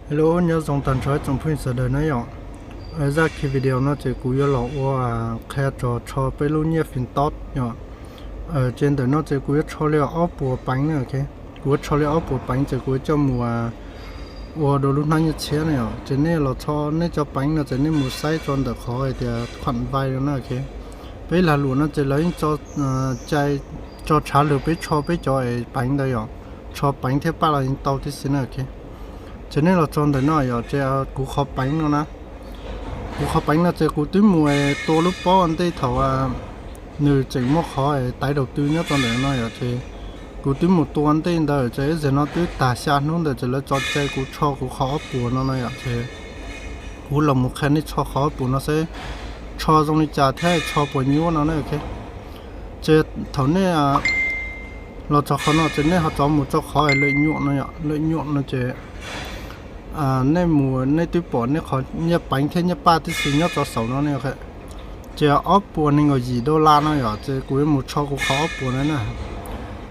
Hello, nyob zoo tag nrho ib tsoom phooj ywg sawv daws na yom. Zaj video no ces kuv yuav los ua qhia txog tsho peb lub nyiaj Fintob yom. Ces ntawm no ces kuv yuav tsho li ob puas peev na, ok. Kuv yuav tsho li ob puas peev ces kuv yuav coj mus ua dua lub hnab nyiaj tshiab na yom. Ces nej los tsho nej cov peev no ces nej mus saib tso ntawm qhov hais tias khuam vai no na, ok. Peb lag luam no ces lawv yeej tso cai, tso tshav lug peb tsho peb cov es peev ntawd yom. Tsho peev thiab paj los yeej tau tib si na, ok. Ces nej los tso ntawm no yom, ces kuv qhov peev no na, kuv qhov peev no ces kuv twb mus tua lub pob ua ntej thaum nws tseem muaj qhov taiv daus tw nyob rau ntawm no yom, ces kuv twb mus tua ua ntej ntawd ces ib zaug no twb tag xya hnub ntawd ces lawv tso cai kuv tsho kuv qhov ob puas no no yom, ces kuv los mus qhia nej tsho qhov ob puas no seb tsho zoo li cas thiab tsho puas nyuaj no na, ok. Ces thaum nej los txog qhov no ces nej ho rov mus rau qhov lawm nyuam no yom, lawm nyuam no ces nej mus nej twb pom nej qhov nyiaj peev thiab nyiaj paj tib si nyob rau saum no ne, ces ob puas nees nkaum yim dollar no yom, ces kuv yuav mus tsho kuv qhov ob puas no na.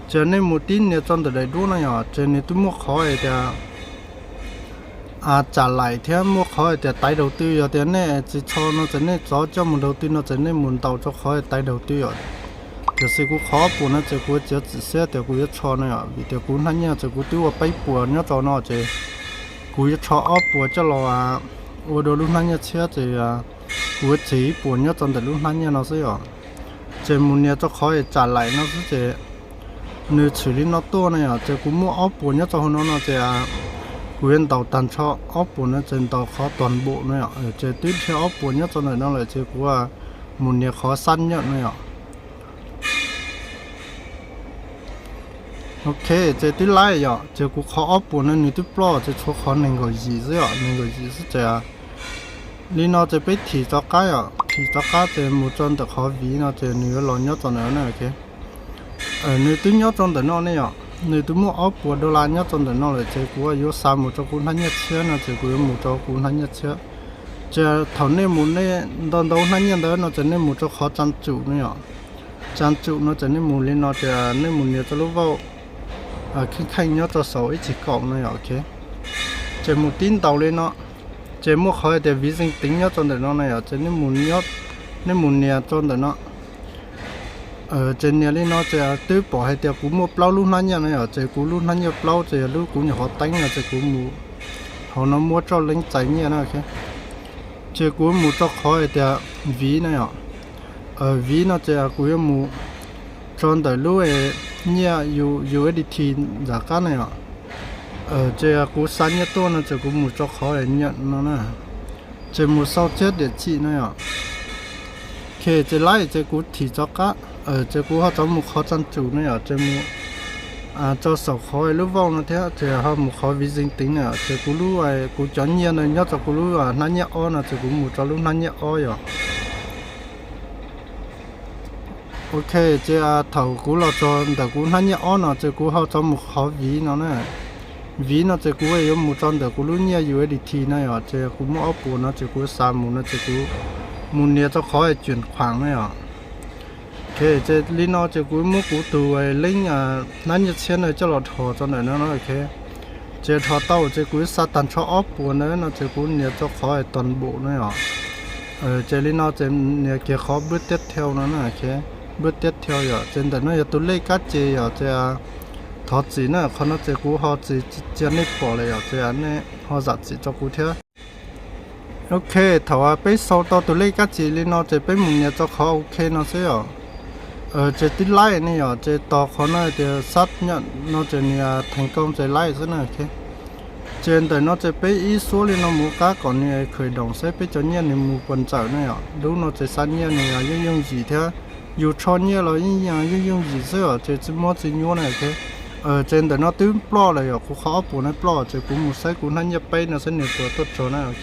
Ces nej mus tib nias rau ntawm daim duab no yom, ces nws twb muaj qhov hais tias tsam laim thiab muaj qhov hais tias taiv daus tw, yog tias nej tsis tsho no ces nej rov coj mus daus tw no ces nej mus ntaus rau qhov taiv daus tw yom. Tiam sis kuv qhov ob puas no ces kuv txiav txim siab tias kuv yuav tsho no yom, vim tias kuv hnab nyiaj ces kuv twb ua peb puas nyob rau no ces kuv yuav tsho ob puas coj los ua dua lub hnab nyiaj tshiab ces kuv yuav txi ib puas nyob rau ntawm lub hnab nyiaj no xwb yom. Ces mus nias rau qhov tsam laim no xwb ces nws tshwm li no tuaj na yom, ces kuv muaj ob puas nyob rau hauv no no ces kuv yuav ntaus tag nrho ob puas no ces ntaus qhov tuag npaum no yom, ces twb dhia ob puas nyob rau ntawm no lawm ces kuv mus nias qhov xab nyaj no yom. Ok, ces twb laib yom, ces kuv qhov ob puas no nws twb ploj ces tshuav qhov nees nkaum yim xwb yom, nees nkaum yim xwb ces li no ces peb thim rov qab yom, thim rov qab ces mus rau ntawm qhov viv no ces nws yuav los nyob rau ntawm no na, ok. Nws twb nyob rau ntawm no ne yom, nws twb muaj ob puas dollar nyob rau ntawm no lawm ces kuv yuav xa mus rau kuv hnab nyiaj tshiab no ces kuv yuav mus rau kuv hnab nyiaj tshiab. Ces thaum nej mus nej ntau ntau hnab nyiaj ntawd no ces nej mus rau qhov tsan tsum no yom. Tsan tsum no ces nej mus li no ces nej mus nias rau lub vauj kheej kheej nyob rau saum ib txhis kaum no yom, ok. Ces mus tib ntaus li no, ces muaj qhov hais tias viv zeej teev nyob rau ntawm no na yom, ces nej mus nias rau ntawm no. Ces nias li no ces twb pom hais tias kuv muaj plaub lub hnab nyiaj no yom, ces kuv lub hnab nyiaj plaub ces yog lub kuv nyuam qhuav teeb no ces kuv mus hauv no muab roj leeb txais nyiaj na, ok. Ces kuv mus rau qhov hais tias viv no yom. Viv no ces kuv yuav mus tso ntawm lub nyiaj U S D T nram qab na yom. Ces kuv xa nyiaj tuaj no ces kuv mus rau qhov nyiaj no na. Ces mus sau txiab diam txim no yom. Ok, ces laib ces kuv thim rov qab, ces kuv ho rov mus qhov tsan tsum no yom, ces mus rau saum qhov lub vauj no thiab ces ho mus qhov viv zeej teev no yom, ces kuv lub, kuv cov nyiaj ntawd nyob rau kuv lub hnab nyiaj ob no ces kuv mus rau lub hnab nyiaj ob yom. Ok, ces thaum kuv los txog ntawm kuv hnab nyiaj ob no ces kuv ho rov mus qhov viv no na. Viv no ces kuv yuav mus rau ntawm kuv lub nyiaj U S D T no yom, ces kuv muaj ob puas no ces kuv xa mus no ces kuv mus nias rau qhov tsuam khuam no yom. Ok, ces li no ces kuv muab kuv tus leeb hnab nyiaj tshiab no coj los dhos rau ntawm no, ok. Ces dhos tau ces kuv xa tag nrho ob puas ntawd no ces kuv nias rau qhov tos npaum no yom. Ces li no ces nias kiag qhov npwb tiab thau no na, npwb tiab thau yom, ces ntawm no yog tus lej kab ces yom, ces thov txim na, qhov no ces kuv ho tsis cia nej pom lawm yom, ces nej ho zam txim rau kuv thiab. Ok, thaum peb sau tau tus lej kab ces li no ces peb mus nias rau qhov ok no xwb yom. Ces twb laib ne yom, ces tos qhov no tias xab nyaj no ces nws theev koo ces laib xwb na, ok. Ces ntawm no ces peb ib suab li no mus qab kom nws khawm doos saib peb cov nyiaj nws mus puas ntxawm na yom. Lub no ces xab nyiaj nws yooj yooj yim thiab, yus tsho nyiaj los yeej yooj yooj yim xwb os, ces tsis muab tsis nyuab na, ok. Ces ntawm no twb ploj lawm yom, kuv qhov ob puas no ploj ces kuv mus saib kuv hnab nyiaj peb no saib nws puas tuaj rog na, ok.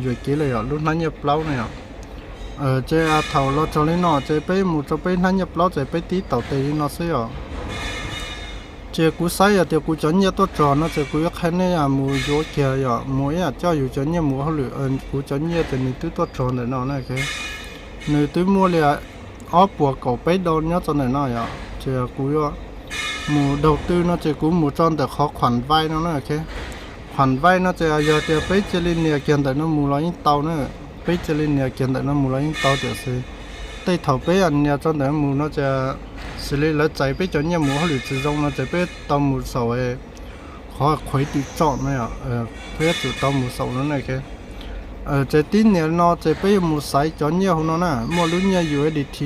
Yuam kev lawm yom, lub hnab nyiaj plaub na yom. Ces thaum los txog li no ces peb mus rau peb hnab nyiaj plaub ces peb tib taus tes li no xwb yom. Ces kuv saib yog tias kuv cov nyiaj tuaj rog no ces kuv yuav qhia nej mus yuav kiag yom, mus ib yam coj yus cov nyiaj mus ua hauj lwm. Kuv cov nyiaj ces nws twb tuaj rog ntawm no na, ok. Nws twb muaj li ob puas kaum peb do nyob rau ntawm no yom, ces kuv yuav mus daus tw no ces kuv mus rau ntawm qhov khuam vai no na, ok. Khoom vaij no ces yog tias peb cia li nias kiag ntawm no mus los yeej tau na. Peb cia li nias kiag ntawm no mus los yeej tau tiam sis tej thaum peb nias tso ntawm no mus no ces xws li lawv txais peb cov nyiaj mus hauj lwm tsis zoo no ces peb tau mus saum qhov khuv twm tsom no yom, peb yuav tsum tau mus saum no na. Ces tib nias no ces peb yuav mus xaiv cov nyiaj hauv no na, muaj lub nyiaj U S D T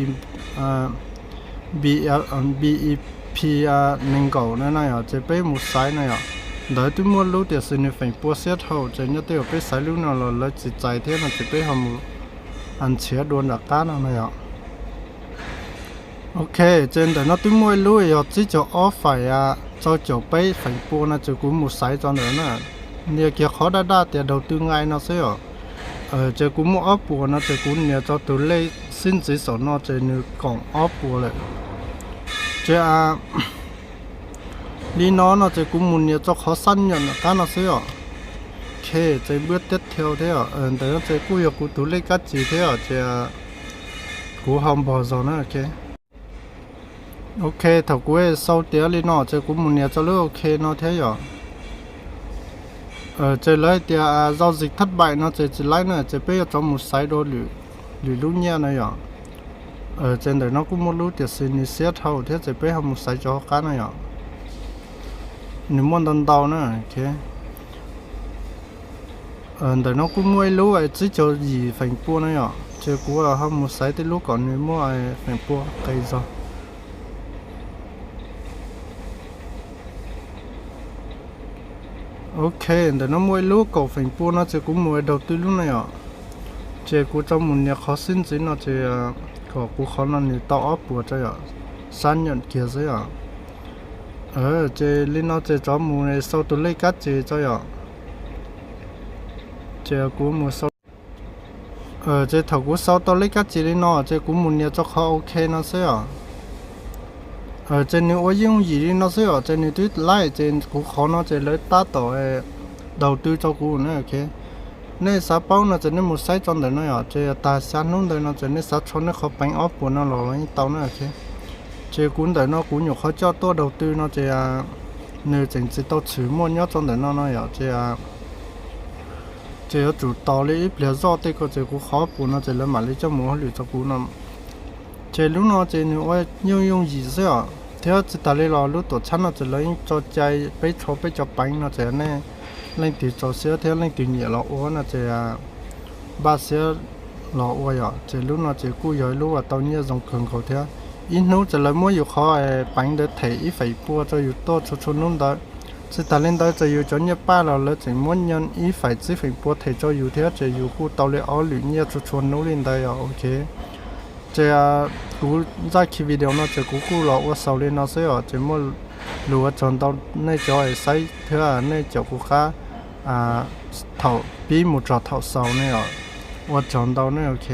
B E P nees nkaum no na yom, ces peb mus xaiv no yom. Ntawd twb muaj lub tiam sis nws feem pua xiab dhau, ces nyob tej uas peb xaiv lub no los lawv tsis txais thiab no ces peb ho mus nrhiav dua nram qab no na yom. Ok, ces ntawm no twb muaj ib lub yog tsib caug ob faim rau caum peb feem pua no ces kuv mus xaiv tso ntawm na. Nias kiag qhov daj daj tias daus tw nqai no xwb os. Ces kuv muaj ob puas no ces kuv nias tso tus lej xib ntxiv saum no ces nws koom ob puas lawm. Ces li no no ces kuv mus nias tso qhov xab nyam nram qab no xwb os. Ok, ces npuab tiab thiau thiab os, ntawm no ces kuj yog kuv tus lej kab cis thiab os, ces kuv ho npog zog na. Ok, ok, thaum kuv sau tiav li no ces kuv mus nias tso lub ok no thiab yom. Ces lawv hais tias giao dịch thất bại no ces tsis laib na, ces peb yuav tsum mus xaiv dua lwm lub nyiaj na yom. Ces ntawm no kuj muaj lub tiam sis nws xiab dhau thiab ces peb ho mus xaiv cov hauv qab na yom. Nws muaj ntau ntau na. Ntawm no kuj muaj ib lub tsib caug yim feem pua na yom, ces kuv ho mus xaiv tej lub kom nws muaj feem pua qis zog. Ok, ntawm no muaj ib lub kaum feem pua no ces kuv mus daus tw lub na yom. Ces kuv tso mus nias qhov xib ntxiv no ces kom kuv qhov no nws tau ob puas tso yom, xab nyam kiag xwb yom. Ces li no ces tsov mus sau tus lej kab cis tso yom. Ces kuv mus sau, ces thaum kuv sau tau lej kab cis li no ces kuv mus nias tso qhov ok no xwb os. Ces nws ua yooj yim li no xwb os, ces nws twb laib ces kuv qhov no ces lawv tab tom daus tw tso kuv na. Nej xav paub no ces nej mus saib tso ntawm no yom, ces tag xya hnub ntawd no ces nej xav tsho nej qhov peev ob puas no los los yeej tau na. Ces kuv ntawm no kuv nyuam qhuav coj tuaj daus tw no ces nws tseem tsis tau tshwm muaj nyob tso ntawm no no yom, ces ces yuav tsum tos li ib pliag zoj tej ko ces kuv qhov puas no ces lawv mam li coj mus hauj lwm tso kuv no. Ces lub no ces nws ua yooj yooj yim xwb os, thiab tsis tas li los lub tuam txhab no ces lawv yeej tso cai peb tsho peb cov peev no ces nej leej twg txaus siab thiab leej twg nyiam los ua no ces npaj siab los ua yom. Ces lub no ces kuj yog ib lub uas tau nyiaj zoo kawg nkaus thiab. Ib hnub ces lawv muab yus qhov peev ntawd them ib feem pua rau yus tuaj txhua txhua hnub ntawd. Tsis tas li ntawd txawm yus cov nyiaj paj los lawv tseem muab nyiaj ib faim tsib feem pua them rau yus thiab ces yus kuj tau li ob lwm nyiaj txhua txhua hnub li ntawd yom. Ok, ces kuv zaj khi video no ces kuv kuj los ua xaus li no xwb os, ces muaj lus ua tsaug ntau nej cov es saib thiab nej caum kuv qab thaum pib mus txog thaum xaus ne os. Ua tsaug ntau ne, ok.